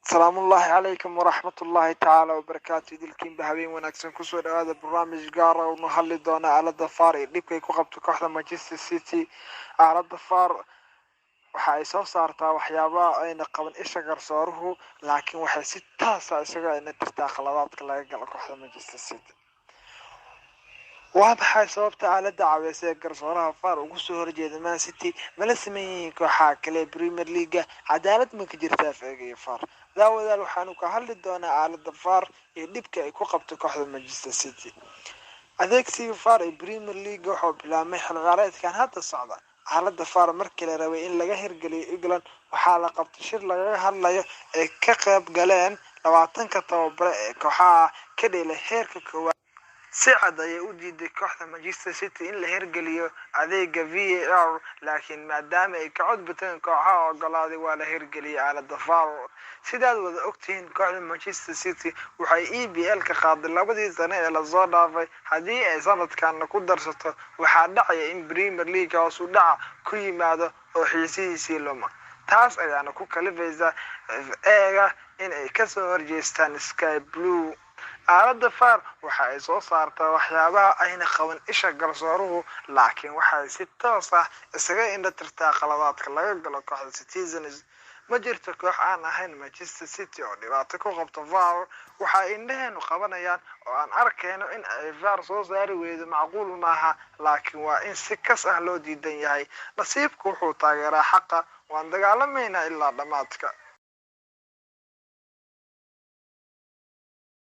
Salaamullaahi calaykum waraxmatullaahi tacaala wabarakaatu. Idilkiinba habeen wanaagsan, kusoo dhawaada barnaamij gaara unu hadli doona aalada VAR iyo dhibkay ku qabto kooxda Manchester City. Aalada VAR waxa ay soo saartaa waxyaabaha ayna qaban isha garsooruhu, laakiin waxay si taasa isaga ayna tirtaa khaladaadka laga galo kooxda Manchester City. Waa maxay sababta aalada caawisa ee garsooraha VAR ugu soo horjeeda Man City? Mala sameyn yihiin kooxaha kale ee Premier League? Cadaalad ma ka jirtaa FA-ga iyo VAR? Daawadaal, waxaanu ka hadli doonaa aalada VAR iyo dhibka ay ku qabto kooxda Manchester City. Adeegsiga VAR ee Premier League wuxuu bilaabmay xil ciyaareedkan hadda socda. Aalada VAR markii la rabay in laga hirgeliyo England, waxaa la qabtay shir lagaga hadlayo ay ka qayb galeen 20-ka tababare ee kooxaha ka dheelay heerka koowaad. Si cad ayay u diiday kooxda Manchester City in la hirgeliyo adeega VAR, laakiin maadaama ay ka codbateen kooxaha ogolaaday, waa la hirgeliyay aalada VAR. Sidaad wada ogtihiin, kooxda Manchester City waxay EPL ka qaaday labadii sano ee lasoo dhaafay. Haddii ay sanadkanna ku darsato, waxaa dhacaya in Premier League hoos u dhaca ku yimaado oo xiisihiisii luma. Taas ayaana ku kalifaysa FA-ga in ay kasoo horjeestaan Sky Blue. Aalada VAR waxa ay soo saartaa waxyaabaha ayna qaban isha garsooruhu, laakiin waxay si toos ah isaga indha tirtaa khaladaadka laga galo kooxda Citizens. Ma jirto koox aan ahayn Manchester City oo dhibaato ku qabto VAR. Waxa indhaheenu qabanayaan oo aan arkayno in ay VAR soo saari weydo macquul maaha, laakiin waa in si kas ah loo diidan yahay. Nasiibku wuxuu taageeraa xaqa. Waan dagaalamaynaa ilaa dhammaadka.